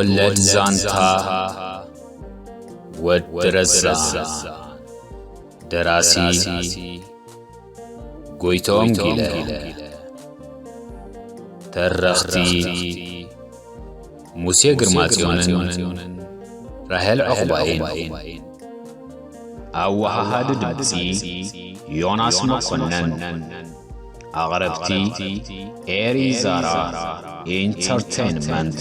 ወለድ ዛንታ ወዲ ረዛ። ደራሲ ጎይቶም ጊለ። ተረኽቲ ሙሴ ግርማጽዮንን ራሄል ዑቕባይን። ኣወሃሃዲ ድምጺ ዮናስ መኮነን። ኣቕረብቲ ኤሪ ዛራ ኢንተርቴይንመንት።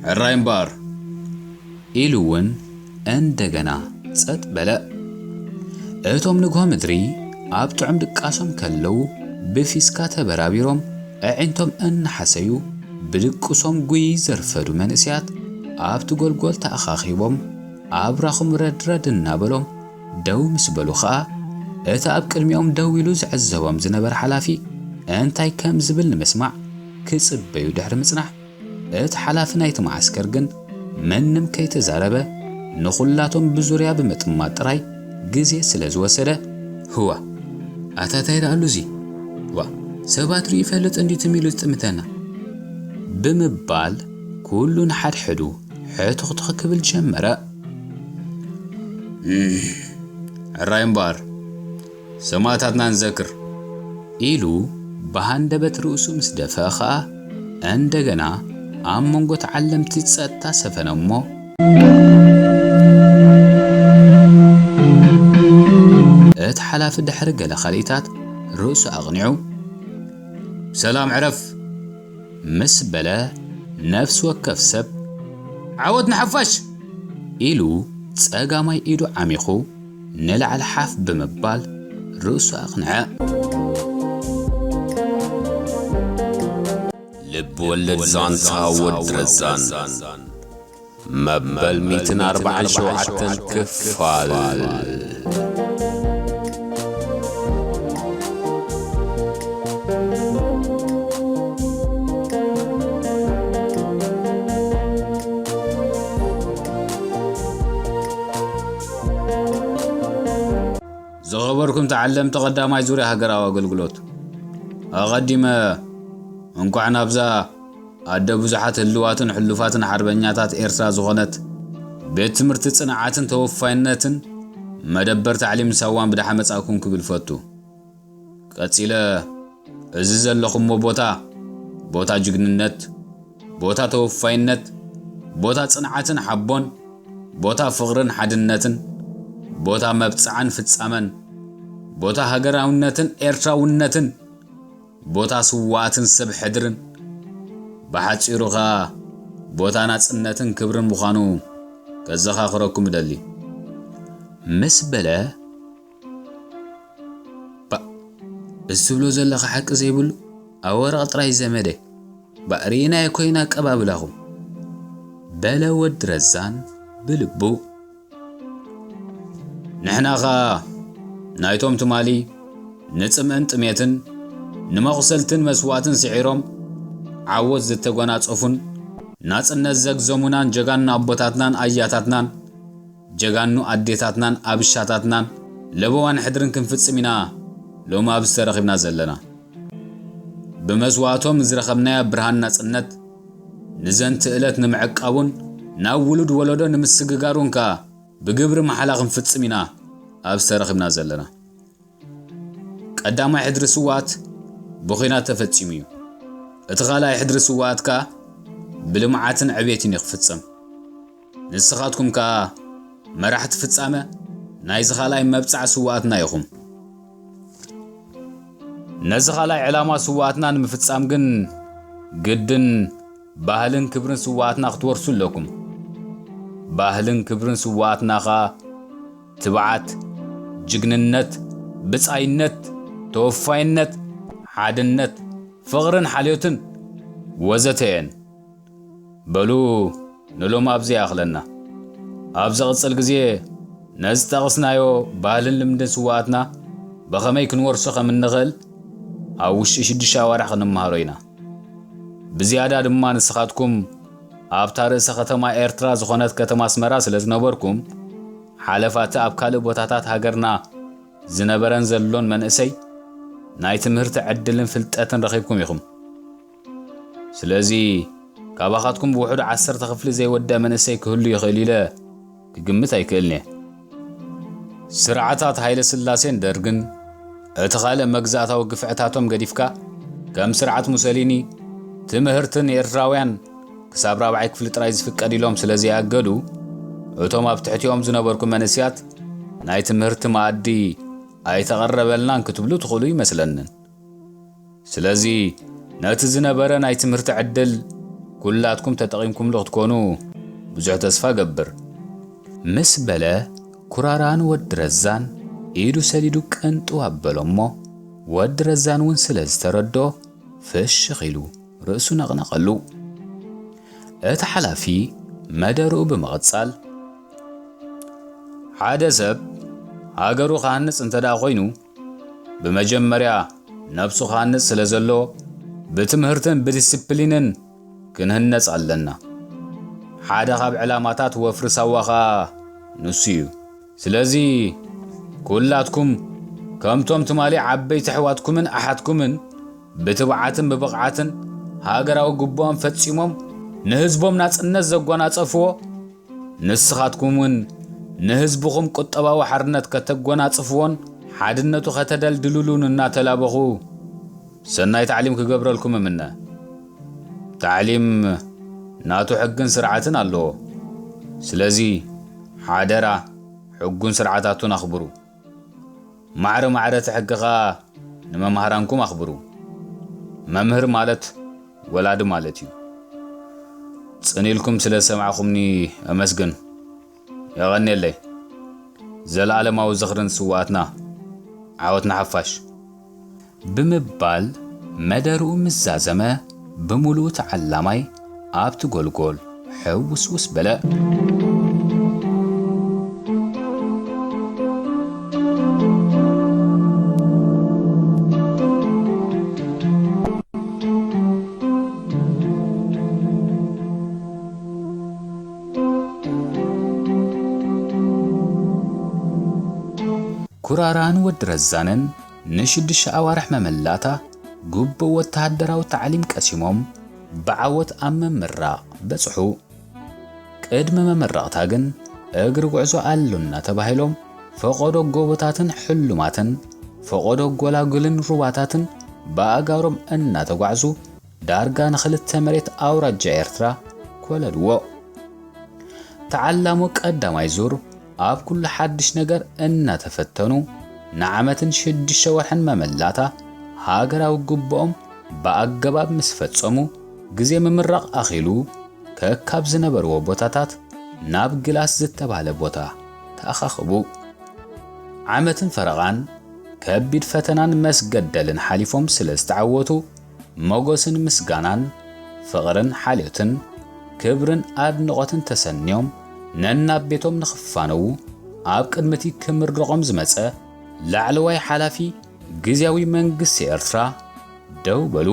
ሕራይ እምበኣር፣ ኢሉ እውን እንደገና ጸጥ በለ። እቶም ንግሆ ምድሪ ኣብ ጥዑም ድቃሶም ከለዉ ብፊስካ ተበራቢሮም ኣዒንቶም እናሓሰዩ ብድቅሶም ጉይ ዘርፈዱ መንእሰያት ኣብቲ ጎልጎል ተኣኻኺቦም ኣብራኹም ረድረድ እናበሎም ደው ምስ በሉ ኸኣ እቲ ኣብ ቅድሚኦም ደው ኢሉ ዝዕዘቦም ዝነበረ ሓላፊ እንታይ ከም ዝብል ንምስማዕ ክጽበዩ ድሕሪ ምጽናሕ እቲ ሓላፊ ናይቲ መዓስከር ግን ምንም ከይተዛረበ ንኹላቶም ብዙርያ ብምጥማት ጥራይ ግዜ ስለ ዝወሰደ፣ ህዋ፣ ኣታ ታይ ደኣሉ እዚ? ዋ፣ ሰባት ሪኡ ይፈልጥ እንዲ ትም ኢሉ ዝጥምተና? ብምባል ኩሉ ንሓድሕዱ ሕትኽትኽ ክብል ጀመረ። ሕራይ እምበኣር፣ ሰማእታትና ንዘክር፣ ኢሉ ብሃንደበት ርእሱ ምስ ደፍአ ኸኣ እንደገና ኣብ መንጎ ተዓለምቲ ጸጥታ ሰፈነ እሞ፣ እቲ ሓላፊ ድሕሪ ገለ ካልኢታት ርእሱ ኣቕኒዑ፣ ሰላም ዕረፍ ምስ በለ፣ ነፍሲ ወከፍ ሰብ፣ ዓወት ንሓፋሽ! ኢሉ ጸጋማይ ኢዱ ዓሚኹ ንላዕሊ ሓፍ ብምባል ርእሱ ኣቕንዐ። ልብ ወለድ ዛንታ ወዲ ረዛን መበል ሚእትን ኣርባዓን ሸውዓተን ክፋል። ዝኸበርኩም ተዓለምቲ ቀዳማይ ዙርያ ሃገራዊ ኣገልግሎት፣ ኣቐዲመ እንኳዕ ናብዛ ኣደ ብዙሓት ህልዋትን ሕሉፋትን ሓርበኛታት ኤርትራ ዝኾነት ቤት ትምህርቲ ጽንዓትን ተወፋይነትን መደበር ታዕሊም ሳዋን ብደሓን መጻእኩም ክብል ፈቱ። ቀጺለ፣ እዚ ዘለኹሞ ቦታ፣ ቦታ ጅግንነት፣ ቦታ ተወፋይነት፣ ቦታ ጽንዓትን ሓቦን፣ ቦታ ፍቕርን ሓድነትን፣ ቦታ መብጽዓን ፍጻመን፣ ቦታ ሃገራውነትን ኤርትራውነትን፣ ቦታ ስዋኣትን ሰብ ሕድርን፣ ብሓጺሩ ኸኣ ቦታ ናጽነትን ክብርን ምዃኑ ከዘኻኽረኩም እደሊ። ምስ በለ፣ ባእ፣ እዚ ትብሎ ዘለኻ ሓቂ ዘይብሉ፣ ኣብ ወረቕ ጥራይ ዘመደ። ባእ፣ ርኢናዮ ኮይና ኣቀባብላኹም። በለ ወዲ ረዛን ብልቡ። ንሕና ኸኣ ናይቶም ትማሊ ንጽምእን ጥሜትን ንመቑሰልትን መስዋእትን ስዒሮም ዓወት ዝተጎናጸፉን ናጽነት ዘግዘሙናን ጀጋኑ ኣቦታትናን ኣያታትናን ጀጋኑ ኣዴታትናን ኣብሻታትናን ለበዋን ሕድርን ክንፍጽም ኢና ሎሚ ኣብዚ ተረኺብና ዘለና። ብመስዋእቶም ዝረኸብናዮ ብርሃን ናጽነት ንዘንቲ ዕለት ንምዕቃቡን ናብ ውሉድ ወለዶ ንምስግጋሩን ከኣ ብግብሪ ማሕላ ክንፍጽም ኢና ኣብዚ ተረኺብና ዘለና። ቀዳማይ ሕድሪ ስውኣት ብኹናት ተፈጺሙ እዩ። እቲ ካልኣይ ሕድሪ ስውኣት ከኣ ብልምዓትን ዕቤትን እዩ ክፍጸም። ንስኻትኩም ከኣ መራሕቲ ፍጻመ ናይዚ ካልኣይ መብጽዓ ስውኣትና ኢኹም። ነዚ ካልኣይ ዕላማ ስውኣትና ንምፍጻም ግን ግድን ባህልን ክብርን ስውኣትና ክትወርሱ ኣለኩም። ባህልን ክብርን ስውኣትና ኸኣ ትብዓት፣ ጅግንነት፣ ብጻይነት፣ ተወፋይነት፣ ሓድነት፣ ፍቕርን ሓልዮትን ወዘተ እየን። በሉ ንሎም ኣብዚ ይኣኽለና። ኣብ ዝቕጽል ግዜ ነዚ ጠቕስናዮ ባህልን ልምድን ስውኣትና ብኸመይ ክንወርሶ ከም እንኽእል ኣብ ውሽጢ ሽዱሽተ ኣዋርሕ ክንመሃሮ ኢና። ብዝያዳ ድማ ንስኻትኩም ኣብታ ርእሰ ከተማ ኤርትራ ዝኾነት ከተማ ኣስመራ ስለ ዝነበርኩም፣ ሓለፋቲ ኣብ ካልእ ቦታታት ሃገርና ዝነበረን ዘሎን መንእሰይ ናይ ትምህርቲ ዕድልን ፍልጠትን ረኺብኩም ኢኹም። ስለዚ ካባኻትኩም ብውሑድ ዓሰርተ ክፍሊ ዘይወድእ መንእሰይ ክህሉ ይኽእል ኢለ ክግምት ኣይክእልን እየ። ስርዓታት ሃይለ ስላሴን ደርግን እቲ ካልእ መግዛእታዊ ግፍዕታቶም ገዲፍካ፣ ከም ስርዓት ሙሰሊኒ ትምህርትን ኤርትራውያን ክሳብ ራብዓይ ክፍሊ ጥራይ ዝፍቀድ ኢሎም ስለ ዘየኣገዱ፣ እቶም ኣብ ትሕቲኦም ዝነበርኩ መንእስያት ናይ ትምህርቲ መኣዲ ኣይተቐረበልናን ክትብሉ ትኽእሉ ይመስለንን። ስለዚ ነቲ ዝነበረ ናይ ትምህርቲ ዕድል ኩላትኩም ተጠቒምኩምሉ ክትኮኑ ብዙሕ ተስፋ ገብር። ምስ በለ ኩራራ ንወዲ ረዛን ኢዱ ሰዲዱ ቅንጥው ኣበሎ እሞ፣ ወዲ ረዛን እውን ስለ ዝተረድኦ ፍሽኽ ኢሉ ርእሱ ነቕነቐሉ። እቲ ሓላፊ መደርኡ ብምቕጻል፣ ሓደ ሰብ ሃገሩ ክሃንጽ እንተ ደኣ ኮይኑ፣ ብመጀመርያ ነብሱ ክሃንጽ ስለ ዘለዎ፣ ብትምህርትን ብዲስፕሊንን ክንህነጽ ኣለና። ሓደ ካብ ዕላማታት ወፍሪ ሳዋ ኸኣ ንሱ እዩ። ስለዚ ኩላትኩም ከምቶም ትማሊ ዓበይቲ ኣሕዋትኩምን ኣሓትኩምን ብትብዓትን ብብቕዓትን ሃገራዊ ግቡኦም ፈጺሞም ንህዝቦም ናጽነት ዘጓናጸፍዎ፣ ንስኻትኩም እውን ንህዝብኹም ቁጠባዊ ሓርነት ከተጎናጽፍዎን ሓድነቱ ከተደልድሉሉን እናተላበኹ፣ ሰናይ ታዕሊም ክገብረልኩም እምነ። ታዕሊም ናቱ ሕግን ስርዓትን ኣለዎ። ስለዚ ሓደራ ሕጉን ስርዓታቱን ኣኽብሩ። ማዕረ ማዕረ እቲ ሕጊ ኸኣ ንመምሃራንኩም ኣኽብሩ። መምህር ማለት ወላዲ ማለት እዩ። ጽን ኢልኩም ስለ ዝሰማዕኹምኒ ኣመስግን። የቐንየለይ። ዘለኣለማዊ ዝኽሪ ንስውኣትና። ዓወት ንሓፋሽ። ብምባል መደርኡ ምስ ዛዘመ፣ ብምሉኡ ተዓላማይ ኣብቲ ጎልጎል ሕውስውስ በለ። ኩራራን ወዲ ረዛንን ንሽዱሽተ ኣዋርሕ መመላእታ ግቡእ ወተሃደራዊ ታዕሊም ቀሲሞም፣ ብዓወት ኣብ ምምራቕ በጽሑ። ቅድሚ መመረቕታ ግን፣ እግሪ ጉዕዞ ኣሉና ተባሂሎም፣ ፈቐዶ ጎቦታትን ሕሉማትን፣ ፈቐዶ ጎላጉልን ሩባታትን ብኣእጋሮም እናተጓዕዙ፣ ዳርጋ ንኽልተ መሬት ኣውራጃ ኤርትራ ኮለልዎ። ተዓላሞ ቀዳማይ ዙር ኣብ ኩሉ ሓድሽ ነገር እናተፈተኑ፣ ንዓመትን ሽዱሽተ ወርሕን መመላእታ ሃገራዊ ግቡኦም ብኣገባብ ምስ ፈጸሙ፣ ግዜ ምምራቕ ኣኺሉ፣ ከካብ ዝነበርዎ ቦታታት ናብ ግላስ ዝተባህለ ቦታ ተኣኻኸቡ። ዓመትን ፈረቓን ከቢድ ፈተናን መስገደልን ሓሊፎም ስለ ዝተዓወቱ፣ ሞጎስን ምስጋናን፣ ፍቕርን ሓልዮትን፣ ክብርን ኣድንቖትን ተሰንዮም፣ ነናብ ቤቶም ንኽፋነዉ፣ ኣብ ቅድሚ እቲ ክምርቖም ዝመጸ ላዕለዋይ ሓላፊ ግዝያዊ መንግስቲ ኤርትራ ደው በሉ።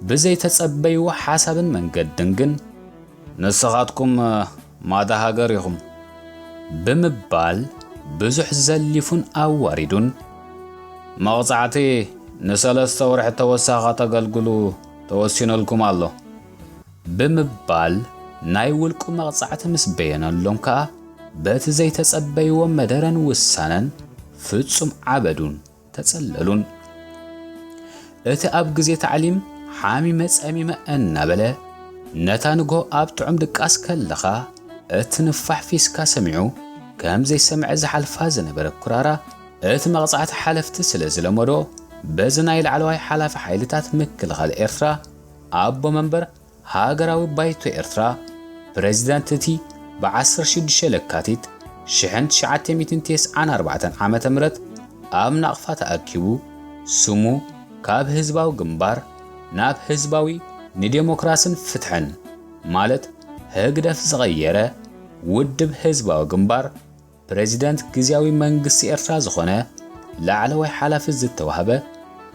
ብዘይተጸበይዎ ሓሳብን መንገድን ግን፣ ንስኻትኩም ማዳ ሃገር ኢኹም ብምባል ብዙሕ ዘሊፉን ኣዋሪዱን፣ መቕጻዕቲ ንሰለስተ ወርሒ ተወሳኺ ከተገልግሉ ተወሲኑልኩም ኣሎ ብምባል ናይ ውልቁ መቕጻዕቲ ምስ በየነሎም ከኣ፣ በቲ ዘይተጸበይዎ መደረን ውሳነን ፍጹም ዓበዱን ተጸለሉን። እቲ ኣብ ግዜ ታዕሊም ሓሚመ ጸሚመ እናበለ፣ ነታ ንግሆ ኣብ ጥዑም ድቃስ ከለኻ እትንፋሕ ፊስካ ሰሚዑ ከም ዘይሰምዐ ዝሓልፋ ዝነበረ ኩራራ፣ እቲ መቕጻዕቲ ሓለፍቲ ስለ ዝለመዶ፣ በዚ ናይ ላዕለዋይ ሓላፊ ሓይልታት ምክልኻል ኤርትራ ኣቦ መንበር ሃገራዊ ባይቶ ኤርትራ፣ ፕረዚደንት እቲ ብዓሰርተ ሽዱሽተ ለካቲት ሽሕን ትሽዓተ ሚእትን ተስዓን ኣርባዕተን ዓመተ ምህረት ኣብ ናቕፋ ተኣኪቡ፣ ስሙ ካብ ህዝባዊ ግንባር ናብ ህዝባዊ ንዴሞክራስን ፍትሕን፣ ማለት ህግደፍ፣ ዝቐየረ ውድብ ህዝባዊ ግንባር፣ ፕረዚደንት ግዝያዊ መንግስቲ ኤርትራ ዝኾነ ላዕለዋይ ሓላፊ ዝተዋህበ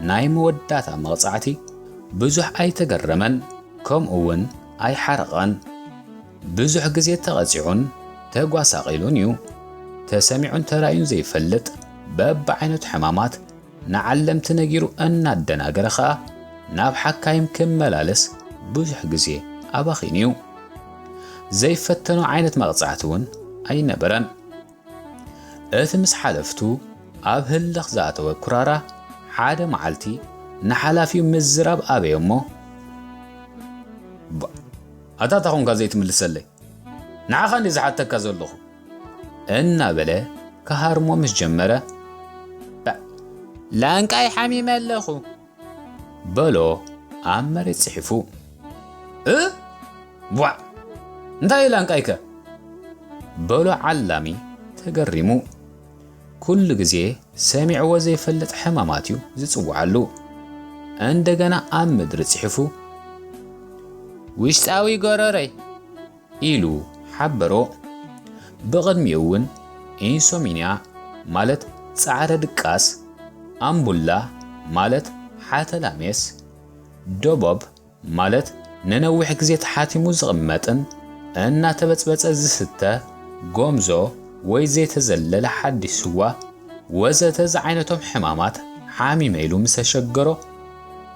ናይ መወዳእታ መቕጻዕቲ ብዙሕ ኣይተገረመን፣ ከምኡ እውን ኣይሓረቐን። ብዙሕ ግዜ ተቐጺዑን ተጓሳቒሉን እዩ። ተሰሚዑን ተራእዩን ዘይፈልጥ በብዓይነቱ ሕማማት ንዓለምቲ ነጊሩ እናደናገረ ኸኣ ናብ ሓካይም ክመላለስ ብዙሕ ግዜ ኣባኺኑ እዩ። ዘይፈተኖ ዓይነት መቕጻዕቲ እውን ኣይነበረን። እቲ ምስ ሓለፍቱ ኣብ ህልኽ ዝኣተወ ኩራራ፣ ሓደ መዓልቲ ንሓላፊኡ ምዝራብ ኣበየ እሞ፣ "ባ-፣ ኣታ እንታይ ኾንካ ዘይትምልሰለይ? ንዓኻ እንድየ ዝሓተካ ዘለኹ" እናበለ ክሃርሞ ምስ ጀመረ፣ "ባ-፣ ላንቃይ ሓሚመ ኣለኹ" በሎ ኣብ መሬት ጽሒፉ። "እ? ቧዕ! እንታይ እዩ ላንቃይከ?" በሎ ዓላሚ ተገሪሙ። ኩሉ ግዜ ሰሚዕዎ ዘይፈልጥ ሕማማት እዩ ዝጽውዓሉ። እንደገና ኣብ ምድሪ ጽሒፉ፣ "ውሽጣዊ ጎረረይ" ኢሉ ሓበሮ። ብቕድሚኡ እውን ኢንሶሚንያ ማለት ጻዕረ ድቃስ፣ ኣምቡላ ማለት ሓተላ ሜስ፣ ደቦብ ማለት ንነዊሕ ግዜ ተሓቲሙ ዝቕመጥን እናተበጽበጸ ዝስተ ጎምዞ ወይ ዘይተዘለለ ሓድሽ ስዋ ወዘተ ዝዓይነቶም ሕማማት ሓሚመ ኢሉ ምስ ኣሸገሮ፣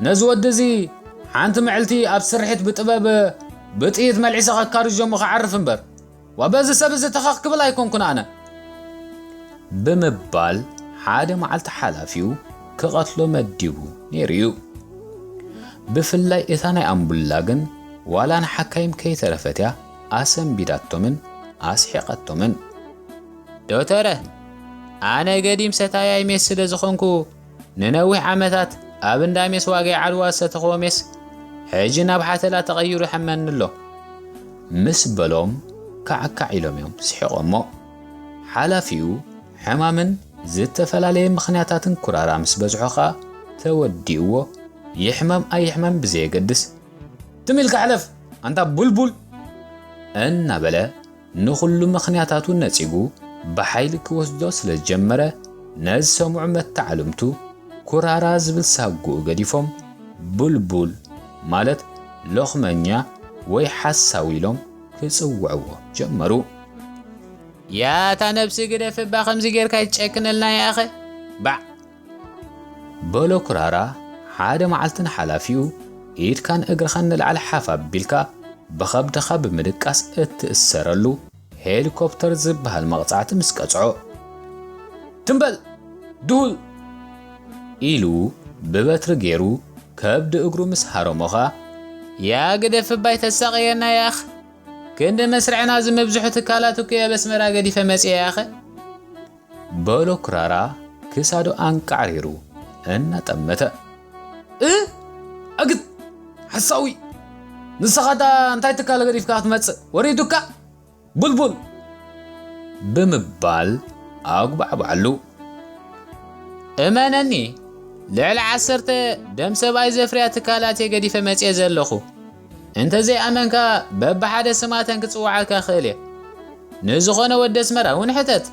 "ነዚ ወዲ እዚ ሓንቲ መዕልቲ ኣብ ስርሒት ብጥበብ ብጥይት መልዒሰ ከካርጆ እሞ ክዓርፍ እምበር፣ ዋ በዚ ሰብ እዚ ተኸኽ ክብል ኣይኮንኩን ኣነ" ብምባል ሓደ መዓልቲ ሓላፊኡ ክቐትሎ መዲቡ ነይሩ እዩ። ብፍላይ እታ ናይ ኣምቡላ ግን ዋላ ንሓካይም ከይተረፈት እያ ኣሰንቢዳቶምን ኣስሒቐቶምን። "ዶተረ፣ ኣነ ገዲም ሰታያይ ሜስ ስለ ዝኾንኩ፣ ንነዊሕ ዓመታት ኣብ እንዳ ሜስ ዋጋ ዓድዋ ዝሰተኽዎ ሜስ፣ ሕጂ ናብ ሓተላ ተቐይሩ ይሕመኒ ኣሎ" ምስ በሎም፣ ካዕካዕ ኢሎም እዮም ስሒቖሞ። ሓላፊኡ ሕማምን ዝተፈላለየ ምኽንያታትን ኩራራ ምስ በዝሖ ኸኣ ተወዲእዎ፣ ይሕመም ኣይሕመም ብዘየገድስ፣ "ትም ኢልካ ሕለፍ ኣንታ ቡልቡል" እናበለ ንኹሉ ምኽንያታቱ ነጺጉ ብሓይሊ ክወስዶ ስለ ዝጀመረ፣ ነዝሰምዑ መተዓልምቱ ኩራራ ዝብል ሳጉኡ ገዲፎም፣ ቡልቡል ማለት ሎኽመኛ ወይ ሓሳዊ ኢሎም ክጽውዕዎ ጀመሩ። "ያታ ነብሲ ግደፍ እባ፣ ከምዚ ጌርካ ይትጨክነልና ያኸ? ባዕ!" በሎ ኩራራ ሓደ መዓልቲ ንሓላፊኡ፣ "ኢድካን እግርኻን ንላዕሊ ሓፍ ኣቢልካ ብኸብድኻ ብምድቃስ እትእሰረሉ ሄሊኮፕተር ዝበሃል መቕጻዕቲ ምስ ቀጽዖ፣ ትም በል ድሁል!" ኢሉ ብበትሪ ገይሩ ከብዲ እግሩ ምስ ሃረሞኻ፣ "ያ ግደፍ እባ ኣይተሳቕየና ያኽ! ክንዲ መስርዕና እዚ ምብዝሑ ትካላት እኮ እየ ኣብ ኣስመራ ገዲፈ መጽየ ያኸ!" በሎ ኩራራ ክሳዱ ኣንቃዕሪሩ እናጠመተ። "እ? ኣግት! ሓሳዊ! ንስኻ ዳ እንታይ ትካል ገዲፍካ ክትመጽእ? ወሪዱካ? ቡልቡል!" ብምባል ኣጉባዕባዕሉ። "እመነኒ፣ ልዕሊ ዓሰርተ ደም ሰብኣይ ዘፍርያ ትካላት እየ ገዲፈ መጽየ ዘለኹ። እንተዘይኣመንካ በብሓደ ስማተን ክጽውዓልካ እኽእል እየ። ንዝኾነ ወዲ ኣስመራ እውን ሕተት"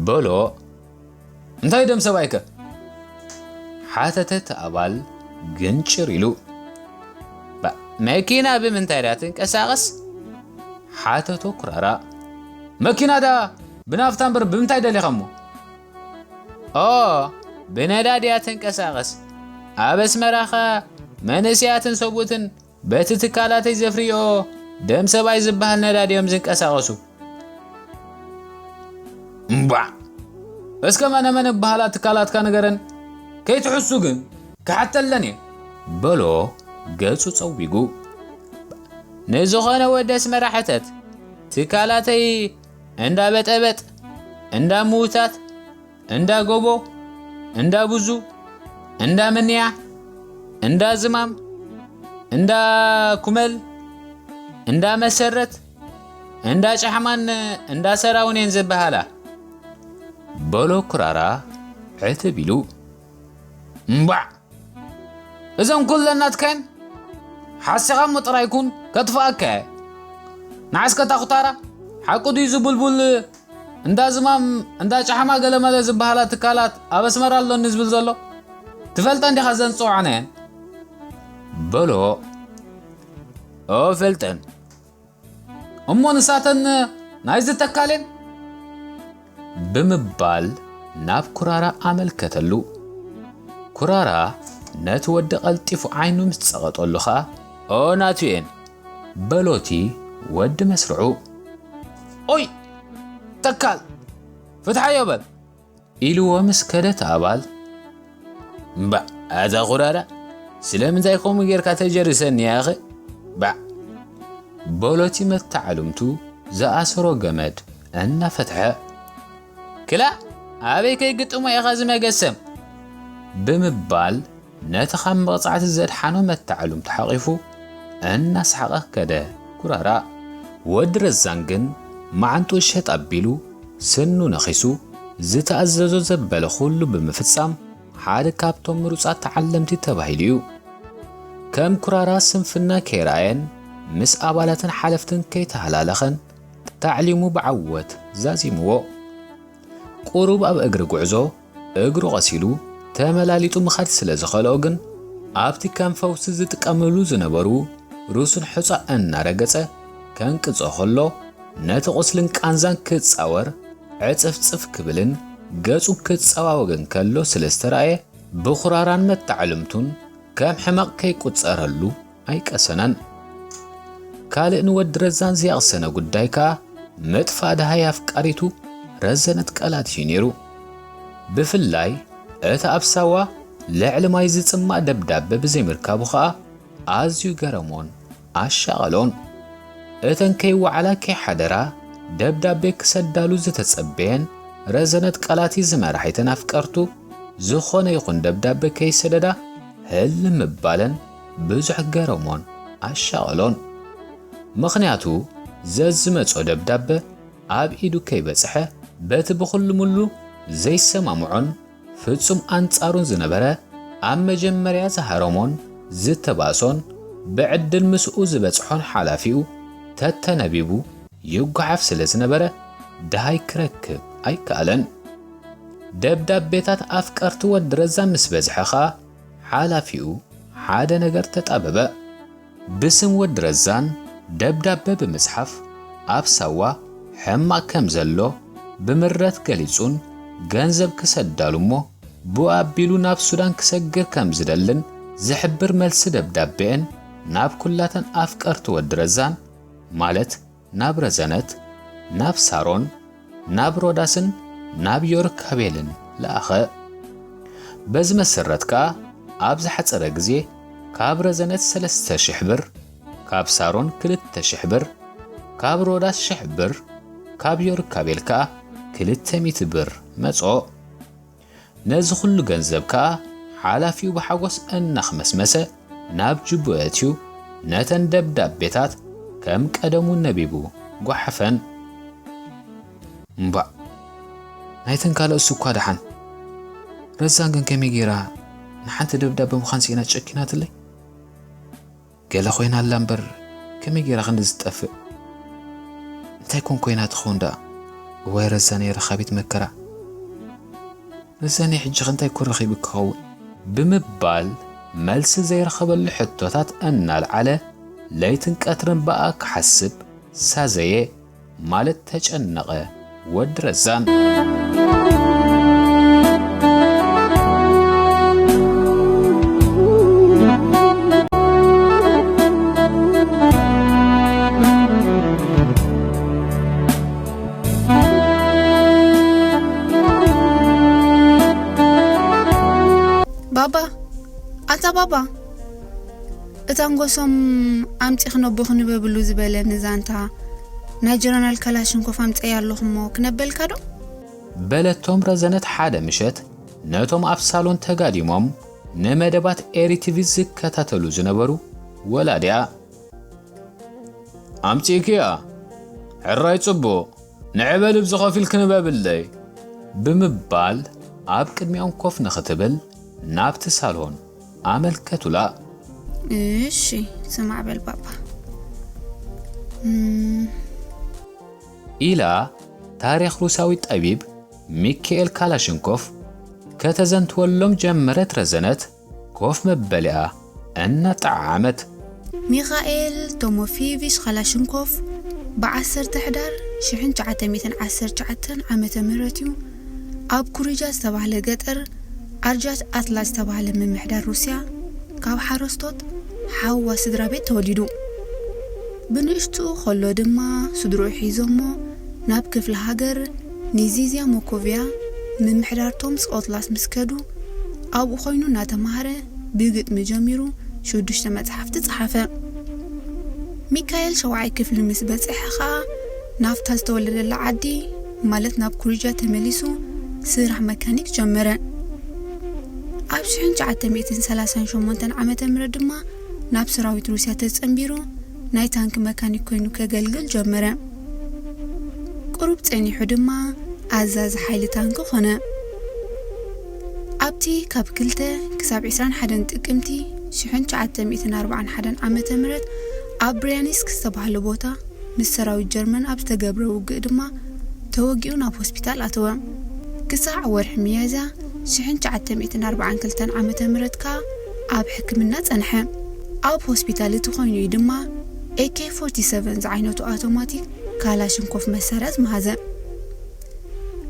በሎ። "እንታይ ደም ሰብኣይከ?" ሓተተ እቲ ኣባል ግንጭር ኢሉ። "ባ-፣ መኪና ብምንታይ ድያ ትንቀሳቐስ?" ሓተቶ ኩራራ። "መኪና ድኣ ብናፍታ እምበር ብምንታይ ደሊኻ እሞ?" "ኦ፣ ብነዳዲ እያ ትንቀሳቐስ። ኣብ ኣስመራኻ መንእሰያትን ሰብኡትን በቲ ትካላተይ ዘፍርዮ ደም ሰብኣይ ዝበሃል ነዳዲ እዮም ዝንቀሳቐሱ።" "እምቧዕ! እስከ መነ መን እበሃላ ትካላትካ ንገረን፣ ከይትሕሱ ግን ክሓተለን እየ" በሎ ገጹ ጸዊጉ። "ንዝኾነ ወዲ ኣስመራ ሕተት፣ ትካላተይ እንዳ በጠበጥ፣ እንዳ ምውታት፣ እንዳ ጎቦ፣ እንዳ ቡዙ፣ እንዳ ምንያ፣ እንዳ ዝማም፣ እንዳ ኩመል፣ እንዳ መሰረት፣ እንዳ ጫሕማን እንዳ ሰራውን እየን ዝበሃላ" በሎ ኩራራ ዕትብ ኢሉ። "እምቧዕ! እዘን ኩለን ናትካ እየን? ሓሲኻ እሞ ጥራይ ኩን፣ ከጥፍኣካ እየ። ንዓስከ እታ ኩታራ፣ ሓቁ ድዩ እዚ ቡልቡል እንዳ ዝማም፣ እንዳ ጫሕማ ገለመለ ዝበሃላ ትካላት ኣብ ኣስመራ ኣሎኒ ዝብል ዘሎ? ትፈልጠን ዲኻ እዘን ዝጸዋዕናየን?" በሎ። "እፈልጠን። እሞ ንሳተን ናይዚ ተካል እየን?" ብምባል ናብ ኩራራ ኣመልከተሉ። ኩራራ ነቲ ወዲ ቀልጢፉ ዓይኑ ምስ ጸቐጠሉ ኸኣ፣ ኦ ናቱ እየን፣ በሎቲ ወዲ መስርዑ። ኦይ ተካል፣ ፍትሓዮ በል። ኢልዎ ምስ ከደ እቲ ኣባል፣ እምባእ ኣታ ኩራራ፣ ስለምንታይ ከምኡ ጌርካ ተጀርሰኒ ያኸ? ባዕ በሎቲ መተዓልምቱ ዝኣሰሮ ገመድ እናፈትሐ፣ ክላእ ኣበይ ከይግጥሞ ኢኻ ዝመገሰም? ብምባል ነቲ ካብ መቕጻዕቲ ዘድሓኖ መተዓልምቱ ሓቒፉ እናሰሓቐ ከደ። ኩራራ ወዲ ረዛን ግን መዓንጥኡ ሸጥ ኣቢሉ ስኑ ነኺሱ ዝተኣዘዞ ዘበለ ኩሉ ብምፍጻም ሓደ ካብቶም ምሩጻት ተዓለምቲ ተባሂሉ እዩ። ከም ኩራራ ስንፍና ከይረኣየን ምስ ኣባላትን ሓለፍትን ከይተሃላለኸን ታዕሊሙ ብዓወት ዛዚምዎ። ቁሩብ ኣብ እግሪ ጉዕዞ እግሩ ቐሲሉ ተመላሊጡ ምኻድ ስለ ዝኸልኦ ግን ኣብቲ ከም ፈውሲ ዝጥቀምሉ ዝነበሩ ሩስን ሑጻ እናረገጸ ከንቅጾ ከሎ ነቲ ቁስልን ቃንዛን ክጻወር ዕጽፍጽፍ ክብልን ገጹ ክጸዋወግን ከሎ ስለ ዝተራእየ ብኹራራን መተዓልምቱን ከም ሕመቕ ከይቁጸረሉ ኣይቀሰነን። ካልእ ንወዲ ረዛን ዘየቕሰነ ጉዳይ ከኣ ምጥፋእ ደሃይ ኣፍቃሪቱ ረዘነት ቀላትዩ ነይሩ። ብፍላይ እቲ ኣብ ሳዋ ልዕሊ ማይ ዝጽማእ ደብዳበ ብዘይምርካቡ ከኣ ኣዝዩ ገረሞን ኣሻቐሎን። እተን ከይወዓላ ከይሓደራ ደብዳቤ ክሰዳሉ ዝተጸበየን ረዘነት ቀላቲ ዝመራሒተን ኣፍቀርቱ ዝኾነ ይኹን ደብዳበ ከይሰደዳ ህልም ምባለን ብዙሕ ገረሞን ኣሻቐሎን። ምኽንያቱ ዘዝመጾ ደብዳበ ኣብ ኢዱ ከይበጽሐ በቲ ብኹሉ ምሉ ዘይሰማምዖን ፍጹም ኣንጻሩን ዝነበረ ኣብ መጀመርያ ዝሃረሞን ዝተባእሶን ብዕድል ምስኡ ዝበጽሖን ሓላፊኡ ተተነቢቡ ይጓሓፍ ስለ ዝነበረ ደሃይ ክረክብ ኣይከኣለን። ደብዳቤታት ኣፍቀርቲ ወዲ ረዛ ምስ በዝሐ ኸኣ ሓላፊኡ ሓደ ነገር ተጣበበ። ብስም ወዲ ረዛን ደብዳበ ብምጽሓፍ ኣብ ሳዋ ሕማቕ ከም ዘሎ ብምረት ገሊጹን ገንዘብ ክሰዳሉ እሞ ብኡ ኣቢሉ ናብ ሱዳን ክሰግር ከም ዝደልን ዝሕብር መልሲ ደብዳቤአን ናብ ኩላተን ኣፍቀርቲ ወዲ ረዛን ማለት ናብ ረዘነት፣ ናብ ሳሮን፣ ናብ ሮዳስን ናብ ዮርካቤልን ለኣኸ። በዚ መሰረት ከኣ ኣብ ዝሓጸረ ግዜ ካብ ረዘነት ሰለስተ ሽሕ ብር፣ ካብ ሳሮን ክልተ ሽሕ ብር፣ ካብ ሮዳስ ሽሕ ብር፣ ካብ ዮርካቤል ከኣ ክልተ ሚእቲ ብር መጾ። ነዚ ኹሉ ገንዘብ ከኣ ሓላፊኡ ብሓጎስ እናኽመስመሰ ናብ ጅቡ ኣእትዩ ነተን ደብዳቤታት ከም ቀደሙ ነቢቡ ጓሓፈን። እምባእ ናይተን ካልኦትስ እኳ ደሓን፣ ረዛን ግን ከመይ ገይራ ንሓንቲ ደብዳበ ምዃን ስኢና ጨኪናትለይ? ገለ ኮይና ኣላ እምበር ከመይ ገይራ ክንዲ ዝጠፍእ? እንታይ ኮን ኮይና ትኸውን ደኣ? እዋይ ረዛነይ ረኻቢት መከራ፣ ረዛነይ ሕጂ ከ እንታይ ኮን ረኺቡ ክኸውን? ብምባል መልሲ ዘይረኸበሉ ሕቶታት እናልዓለ ለይትን ቀትርን ብኣ ክሓስብ ሳዘየ። ማለት ተጨነቐ ወዲ ረዛን። ባባ፣ ኣታ ባባ፣ እታ ንጎሶም ኣምጺኺ ነቦኺ ንበብሉ ዝበለኒ ዛንታ ናይ ጀነራል ካላሽንኮፍ ኣምጸያ ኣለኹ እሞ ክነበልካ ዶ? በለቶም ረዘነት ሓደ ምሸት ነቶም ኣብ ሳሎን ተጋዲሞም ንመደባት ኤሪ ቲቪ ዝከታተሉ ዝነበሩ ወላዲኣ። ኣምጺእክያ? ሕራይ ጽቡቕ። ንዕበል እብዚ ኸፊል ክንበብለይ። ብምባል ኣብ ቅድሚኦም ኮፍ ንኽትብል ናብቲ ሳሎን ኣመልከቱላ። እሺ፣ ስማዕ በል ባባ። እም፣ ኢላ ታሪኽ ሩሳዊ ጠቢብ ሚካኤል ካላሽንኮፍ ከተዘንትወሎም ጀመረት ረዘነት ኮፍ መበሊኣ እናጠዓዓመት። ሚኻኤል ቶሞፊቪች ካላሽንኮፍ ብ ዓሰርተ ሕዳር ሽሕን ትሽዓተ ሚእትን ዓሰርተ ትሽዓተን ዓመተ ምህረት እዩ ኣብ ኩሪጃ ዝተባህለ ገጠር ኣርጃት ኣትላ ዝተባህለ ምምሕዳር ሩስያ ካብ ሓረስቶት ሓዋ ስድራ ቤት ተወሊዱ። ብንእሽቱ ከሎ ድማ ስድርኡ ሒዞሞ ናብ ክፍለ ሃገር ኒዚዝያ ሞኮቪያ ምምሕዳርቶም ስቆትላስ ምስ ከዱ ኣብኡ ኮይኑ እናተማህረ ብግጥሚ ጀሚሩ ሽዱሽተ መጽሓፍቲ ጸሓፈ። ሚካኤል ሸውዓይ ክፍሊ ምስ በጽሐ ኸኣ ናብታ ዝተወለደላ ዓዲ ማለት ናብ ኩርጃ ተመሊሱ ስራሕ መካኒክ ጀመረ። ኣብ ሽሕን ትሽዓተ ሚእትን ሰላሳን ሸሞንተን ዓመተ ምህረት ድማ ናብ ሰራዊት ሩስያ ተጸንቢሩ ናይ ታንክ መካኒክ ኮይኑ ከገልግል ጀመረ። ቁሩብ ጸኒሑ ድማ ኣዛዚ ሓይሊ ታንክ ኾነ። ኣብቲ ካብ ክልተ ክሳብ ዕስራን ሓደን ጥቅምቲ ሽሕን ትሽዓተ ሚእትን ኣርባዓን ሓደን ዓመተ ምህረት ኣብ ብርያኒስክ ዝተባህለ ቦታ ምስ ሰራዊት ጀርመን ኣብ ዝተገብረ ውግእ ድማ ተወጊኡ ናብ ሆስፒታል ኣተወ። ክሳዕ ወርሒ ሚያዝያ ሽሕን ትሽዓተ ሚእትን ኣርባዓን ክልተን ዓመተ ምህረት ከኣ ኣብ ሕክምና ጸንሐ። ኣብ ሆስፒታል እቲ ኮይኑ እዩ ድማ ኤኬ ፎርቲ ሰቨን ዝዓይነቱ ኣውቶማቲክ ካላሽንኮፍ መሳርያ ዝመሃዘ።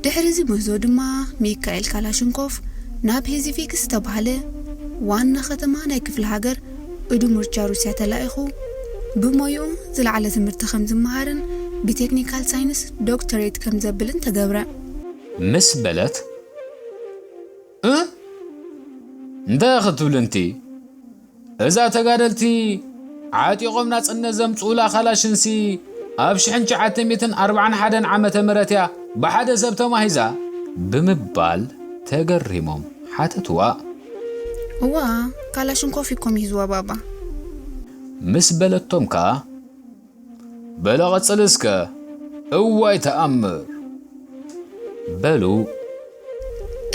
ድሕሪ እዚ ምህዞ ድማ ሚካኤል ካላሽንኮፍ ናብ ሄዚቪክ ዝተባህለ ዋና ከተማ ናይ ክፍለ ሃገር እዱሙርቻ ሩስያ ተላኢኹ ብሞይኡ ዝለዓለ ትምህርቲ ከም ዝመሃርን ብቴክኒካል ሳይንስ ዶክተሬት ከም ዘብልን ተገብረ። ምስ በለት እ እንታይ ክትብል እንቲ እዛ ተጋደልቲ ዓጢቖም ናጽነት ዘምጽኡላ ካላሽንሲ ኣብ ሽሕን ትሽዓተ ሚእትን ኣርባዓን ሓደን ዓመተ ምህረት እያ ብሓደ ሰብ ተማሂዛ ብምባል ተገሪሞም ሓተትዋ። እዋ ካላሽንኮፍ እኮ ምሂዝዋ ባባ። ምስ በለቶም ከኣ በለ ቀጽል እስከ እዋይ ተኣምር በሉ።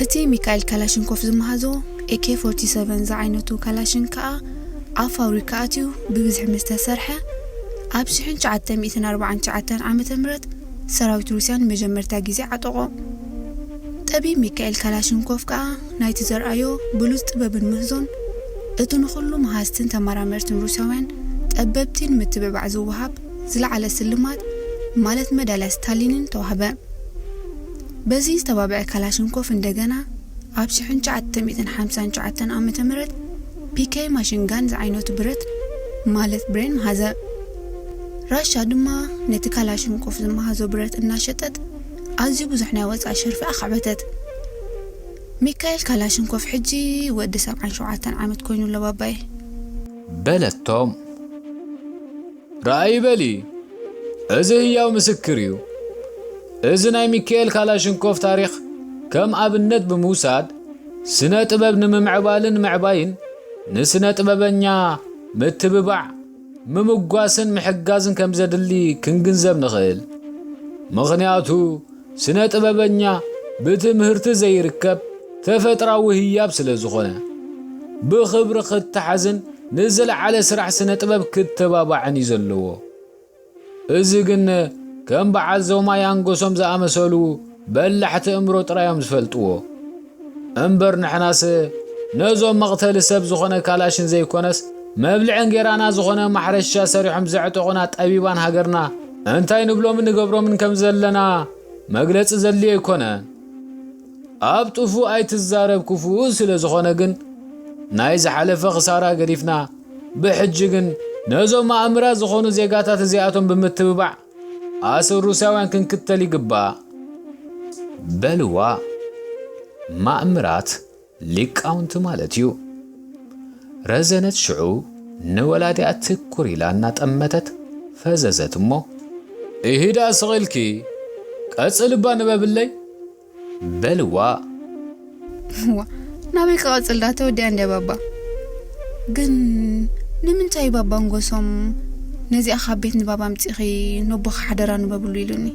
እቲ ሚካኤል ካላሽንኮፍ ዝመሃዞ ኤኬ ፎርቲ ሰቨን ዝዓይነቱ ካላሽን ከኣ ኣብ ፋብሪካ ኣትዩ ብብዝሒ ምስ ተሰርሐ ኣብ ሽሕን ትሽዓተ ሚእትን ኣርባዓን ትሽዓተን ዓመተ ምህረት ሰራዊት ሩስያ ንመጀመርታ ግዜ ዓጠቖ። ጠቢብ ሚካኤል ካላሽንኮፍ ከኣ ናይቲ ዘርኣዮ ብሉጽ ጥበብን ምህዞን እቲ ንኹሉ መሃዝትን ተመራመርትን ሩስያውያን ጠበብቲ ንምትብባዕ ዝወሃብ ዝለዓለ ስልማት ማለት መዳልያ ስታሊንን ተዋህበ። በዚ ዝተባብዐ ካላሽንኮፍ እንደገና ኣብ ሽሕን ትሽዓተ ሚእትን ሓምሳን ትሽዓተን ዓመተ ምህረት ፒኬ ማሽንጋን ዝዓይነቱ ብረት ማለት ብሬን መሃዘ። ራሻ ድማ ነቲ ካላሽንኮፍ ዝመሃዞ ብረት እናሸጠት ኣዝዩ ብዙሕ ናይ ወጻኢ ሸርፊ ኣኻዕበተት። ሚካኤል ካላሽንኮፍ ሕጂ ወዲ ሰብዓን ሸውዓተን ዓመት ኮይኑ ኣሎ ባባየ። በለቶም። ርኣይ በሊ፣ እዚ ህያው ምስክር እዩ። እዚ ናይ ሚካኤል ካላሽንኮፍ ታሪኽ ከም ኣብነት ብምውሳድ ስነ ጥበብ ንምምዕባልን ምዕባይን ንስነ ጥበበኛ ምትብባዕ ምምጓስን ምሕጋዝን ከም ዘድሊ ክንግንዘብ ንኽእል። ምኽንያቱ ስነ ጥበበኛ ብትምህርቲ ዘይርከብ ተፈጥራዊ ህያብ ስለ ዝኾነ ብኽብሪ ክተሓዝን ንዝለዓለ ስራሕ ስነ ጥበብ ክተባባዕን እዩ ዘለዎ። እዚ ግን ከም በዓል ዞማ ያንጎሶም ዝኣመሰሉ በላሕቲ እምሮ ጥራዮም ዝፈልጥዎ። እምበር ንሕናስ ነዞም መቕተሊ ሰብ ዝኾነ ካላሽን ዘይኮነስ መብልዒ እንጌራና ዝኾነ ማሕረሻ ሰሪሖም ዘዕጠቑና ጠቢባን ሃገርና እንታይ ንብሎምን ንገብሮምን ከም ዘለና መግለጺ ዘድልዮ ኣይኮነን። ኣብ ጥፉእ ኣይትዛረብ ክፉእ ስለ ዝኾነ ግን ናይ ዝሓለፈ ክሳራ ገዲፍና ብሕጂ ግን ነዞም ኣእምራት ዝኾኑ ዜጋታት እዚኣቶም ብምትብባዕ ኣሰር ሩስያውያን ክንክተል ይግባእ። በልዋ ማእምራት ሊቃውንቲ ማለት እዩ። ረዘነት ሽዑ ንወላዲኣ ትኩር ኢላ እናጠመተት ፈዘዘት እሞ፣ ኢሂዳ ስቕ ኢልኪ ቀጽልባ ንበብለይ በልዋ። ዋ ናበይ ክቐጽል ዳ ተወዲኣ እንድያ ባባ። ግን ንምንታይ ባባ ንጎሶም ነዚኣ ካብ ቤት ንባብ ኣምጺኺ ነቦኺ ሓደራ ንበብሉ ኢሉኒ?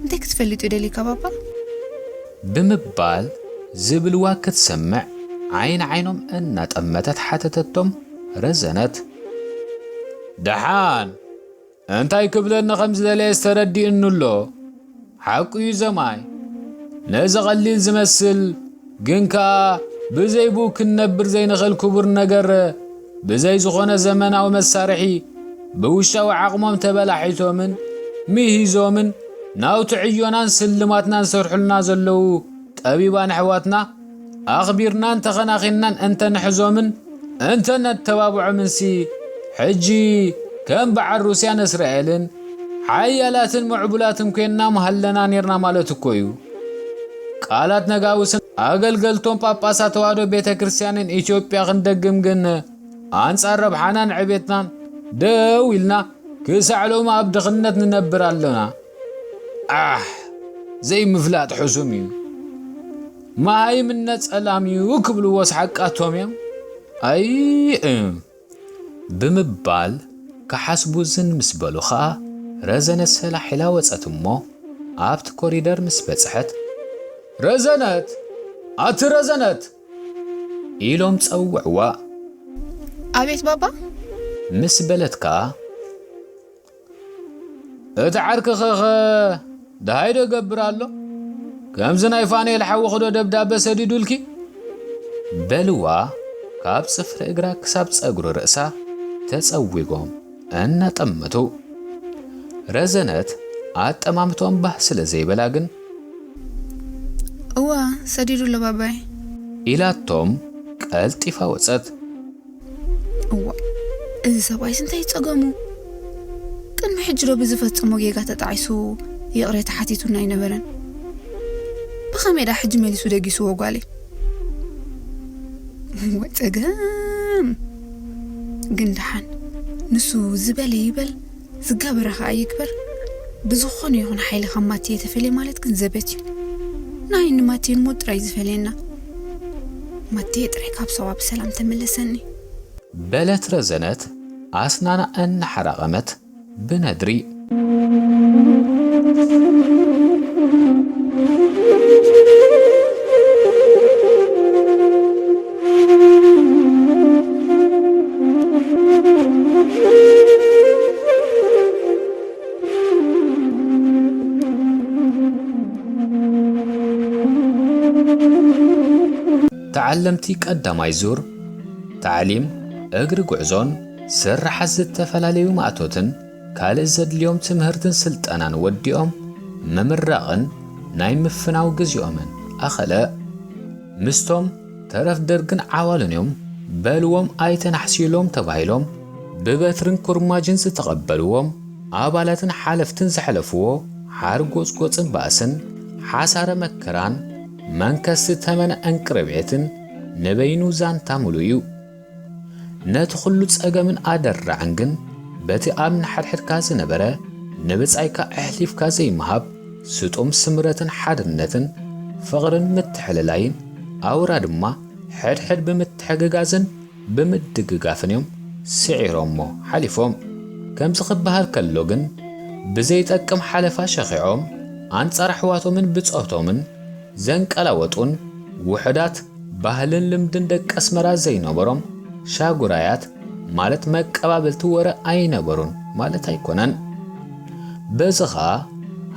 እንታይ ክትፈልጥ እዩ ደሊካ ባባ? ብምባል ዝብልዋ ክትሰምዕ ዓይኒ ዓይኖም እናጠመተት ሓተተቶም ረዘነት። ደሓን እንታይ ክብለኒ ከም ዝደለየስ ተረዲኡኒ ኣሎ። ሓቁ እዩ ዘማይ። ነዚ ቀሊል ዝመስል ግን ከኣ ብዘይ ብኡ ክንነብር ዘይንኽእል ክቡር ነገር ብዘይ ዝኾነ ዘመናዊ መሳርሒ ብውሽጣዊ ዓቕሞም ተበላሒቶምን ምሂዞምን ናውቲ ዕዮናን ስልማትናን ዝሰርሑልና ዘለዉ ጠቢባን ኣሕዋትና ኣኽቢርናን ተኸናኺንናን እንተንሕዞምን እንተ ነተባብዖምንሲ፣ ሕጂ ከም በዓል ሩስያን እስራኤልን ሓያላትን ምዕቡላትን ኮይንና ምሃለና ኔርና ማለት እኮ እዩ። ቃላት ነጋውስን ኣገልገልቶም ጳጳሳት ተዋህዶ ቤተ ክርስቲያንን ኢትዮጵያ ክንደግም ግን፣ ኣንጻር ረብሓናን ዕቤትናን ደው ኢልና፣ ክሳዕ ሎሚ ኣብ ድኽነት ንነብር ኣለና። ኣሕ፣ ዘይምፍላጥ ሕሱም እዩ። መሃይምነት ጸላም እዩ ክብልዎስ ሓቃቶም እዮም። ኣይ፣ እ፣ ብምባል ክሓስቡ ዝን ምስ በሉ ኸኣ፣ ረዘነት ሰላሕ ኢላ ወጸት እሞ፣ ኣብቲ ኮሪደር ምስ በጽሐት፣ "ረዘነት! ኣቲ ረዘነት!" ኢሎም ጸውዕዋ። "ኣቤት ባባ?" ምስ በለት ከኣ፣ "እቲ ዓርክኸኸ ደሃይ ዶ ይገብር ኣሎ? ከምዚ ናይ ፋኑኤል ሓውኺ ዶ ደብዳበ ሰዲዱልኪ?" በልዋ፣ ካብ ጽፍሪ እግራ ክሳብ ጸጉሪ ርእሳ ተጸዊጎም እናጠመቱ። ረዘነት ኣጠማምትኦም ባህ ስለ ዘይበላ ግን፣ "እዋ፣ ሰዲዱ ኣሎ ባባይ" ኢላቶም ቀልጢፋ ወጸት። "እዋ፣ እዚ ሰብኣይስ እንታይ ጸገሙ? ቅድሚ ሕጂ ዶ ብዝፈጸሞ ጌጋ ተጣዒሱ ይቕሬታ ሓቲቱና ኣይነበረን? ብኸመይ ዳ ሕጂ መሊሱ ደጊስዎ ጓለይ? ወይ ጸገም! ግን ደሓን፣ ንሱ ዝበለ ይበል፣ ዝገበረ ኸኣ ይግበር። ብዝኾነ ይኹን ሓይሊ ካብ ማቴ ተፈልየ ማለት ግን ዘበት እዩ። ንዓይን ንማቴን ሞት ጥራይ ዝፈልየና። ማቴ ጥራይ ካብ ሰዋ ብሰላም ተመለሰኒ" በለት ረዘነት ኣስናና እናሓራቐመት ብነድሪ። ተዓለምቲ ቀዳማይ ዙር ታዕሊም እግሪ ጉዕዞን ስራሓት ዝተፈላለዩ ማእቶትን ካልእ ዘድልዮም ትምህርትን ስልጠናን ወዲኦም ምምራቕን ናይ ምፍናው ግዜኦምን ኣኸለ። ምስቶም ተረፍ ደርግን ዓዋሉን እዮም በልዎም ኣይተናሕስዩሎም ተባሂሎም ብበትርን ኩርማጅን ዝተቐበልዎም ኣባላትን ሓለፍትን ዘሕለፍዎ ሓርጎጽጎጽን ባእስን ሓሳረ መከራን መንከስቲ ተመነ ዕንቅርቤትን ንበይኑ ዛንታ ምሉእ እዩ። ነቲ ኹሉ ጸገምን ኣደራዕን ግን በቲ ኣብ ንሓድሕድካ ዝነበረ ንብጻይካ ኣሕሊፍካ ዘይምሃብ ስጡም ስምረትን ሓድነትን ፍቕርን ምትሕልላይን ኣውራ ድማ ሕድሕድ ብምትሕግጋዝን ብምድግጋፍን እዮም ስዒሮሞ ሓሊፎም። ከምዚ ክበሃል ከሎ ግን ብዘይጠቅም ሓለፋ ሸኺዖም ኣንጻር ኣሕዋቶምን ብጾቶምን ዘንቀላወጡን ውሑዳት ባህልን ልምድን ደቂ ኣስመራ ዘይነበሮም ሻጉራያት ማለት መቀባበልቲ ወረ ኣይነበሩን ማለት ኣይኮነን። በዚ ኸኣ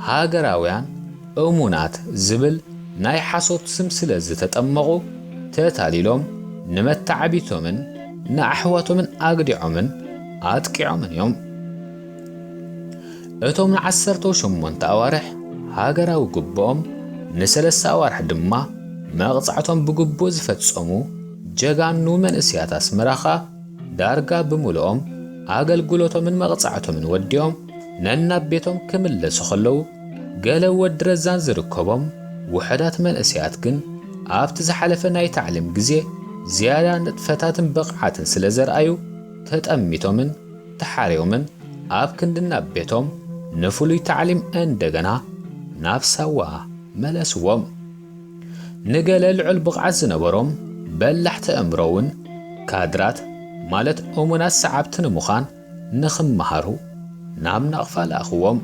ሃገራውያን እሙናት ዝብል ናይ ሓሶት ስም ስለ ዝተጠመቑ ተታሊሎም ንመተዓቢቶምን ንኣሕዋቶምን ኣግዲዖምን ኣጥቂዖምን እዮም። እቶም ንዓሰርተ ሸሞንተ ኣዋርሕ ሃገራዊ ግብኦም ንሰለስተ ኣዋርሕ ድማ መቕጻዕቶም ብግቡእ ዝፈጸሙ ጀጋኑ መንእሰያት ኣስመራ ኸኣ ዳርጋ ብምልኦም ኣገልግሎቶምን መቕጻዕቶምን ወዲኦም ነናብ ቤቶም ክምለሱ ኸለዉ፣ ገለ ወዲ ረዛን ዝርከቦም ውሑዳት መንእሰያት ግን ኣብቲ ዝሓለፈ ናይ ታዕሊም ግዜ ዝያዳ ንጥፈታትን ብቕዓትን ስለ ዘርኣዩ ተጠሚቶምን ተሓርዮምን ኣብ ክንዲ ናብ ቤቶም ንፍሉይ ታዕሊም እንደገና ናብ ሳዋ መለስዎም። ንገለ ልዑል ብቕዓት ዝነበሮም በላሕቲ ኣእምሮ እውን ካድራት ማለት እሙናት ሰዓብቲ ንምዃን ንኽመሃሩ ናብ ናቕፋ ለኣኽዎም።